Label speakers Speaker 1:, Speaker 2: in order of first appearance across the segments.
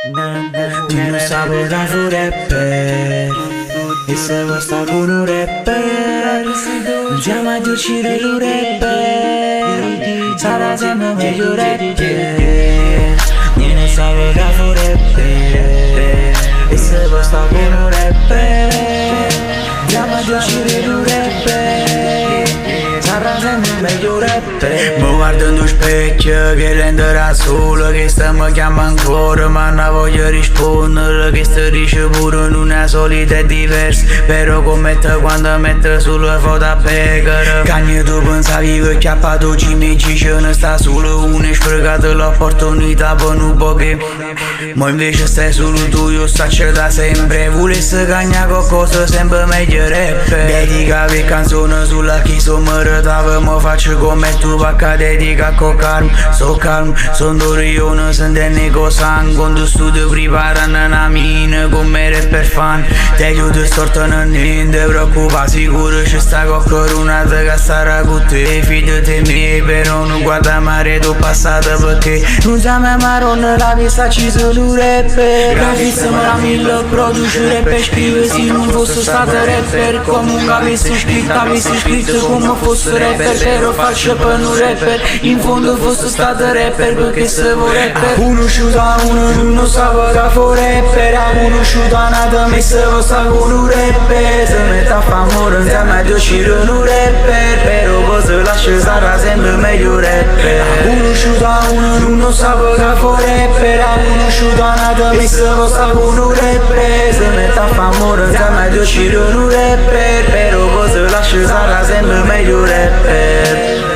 Speaker 1: Tu nun sape ca fu rapper E se vo sta cu nu rapper Insieme a uccidere nu rapper Sarà sempre meglio rapper Nun sape ca fu rapper E se vo sta cu nu rapper Insieme a uccidere nu rapper Sarà sempre meglio rapper
Speaker 2: Mi guardo in specchio che renderà solo. Che sta mi chiama ancora ma non voglio rispondere. Che sta dice pure non è solita è diversa. Però come te quando mette sulla foto a pecora. Cagna tu pensavi che chiappato Jimmy G ce ne sta solo uno. E sprecato l'opportunità per un po' che Ma invece stai solo tu, io saccio da sempre. Volesse cagnare qualcosa sempre meglio rapper. Dedica per canzone sulla chi so meritava. Ma faccio come tu pacca dedica con calma. So calm, sono dorione, sentendo cosa. Quando studio preparano una mina come rapper fan. Te aiuto storto non niente preoccupa. Sicuro ci sta qualcuno che starà con te. Fidati me, però non guarda mare tu passato perché non siamo maronna la vista ci sono rapper.
Speaker 1: Bravissimo la mille produce rap e scrive. Se non fosse stato rapper comunque avessi scritto, avessi scritto come fosse rapper. Però faccio per un rapper, in fondo fosse stato rapper perché se vuoi rapper.
Speaker 2: Ha conosciuto uno non sa che fu rapper. Ha conosciuto una me se vo sta con un rapper. Se mette a fa amore insieme a uscire un rapper. Però poi se lascia sarà sempre meglio rapper. Ha conosciuto uno non sa che fu rapper. Ha conosciuto una me se vo sta con un rapper. Se mette a fa amore insieme a uscire un rapper. Però poi se lascia sarà sempre meglio rapper.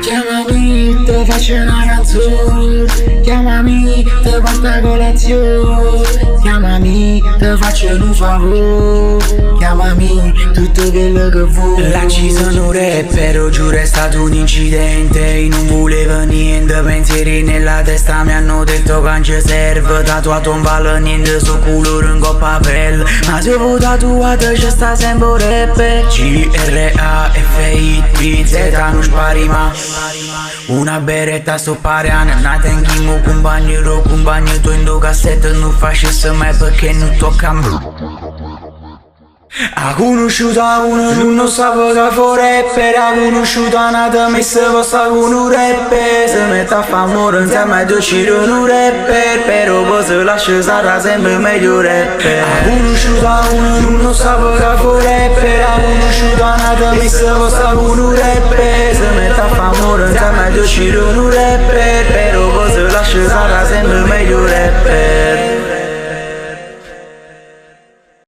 Speaker 1: Chiamami, ti faccio una canzone. Chiamami, ti porto a colazione. Chiamami, ti faccio un favore. Chiamami, tutto quello che vuoi.
Speaker 2: Là ci sono rapper, giuro è stato un incidente. Io non volevo niente, pensieri nella testa mi hanno detto che non ci serve. Tatuato un vale niente su culo in coppa pelle. Ma se vuoi tatuato ci sta sempre un rapper. G-R-A-F-I-T-Z non spari ma una beretta su pariana. Nata in chimo compagno, ero compagno tu in due cassette. Non facesse mai perché non tocca a me.
Speaker 1: Ha conosciuto uno non sa che fu rapper. Ha conosciuto una me se vo sta con un rapper. Se mette a fa amore insieme a uscire un rapper. Però poi se lascia sarà sempre meglio rapper. Ha conosciuto uno non sa che fu rapper. Ha conosciuto una me se vo sta con un rapper. Se mette a fa amore insieme a uscire un rapper. Però poi se lascia sarà sempre meglio rapper.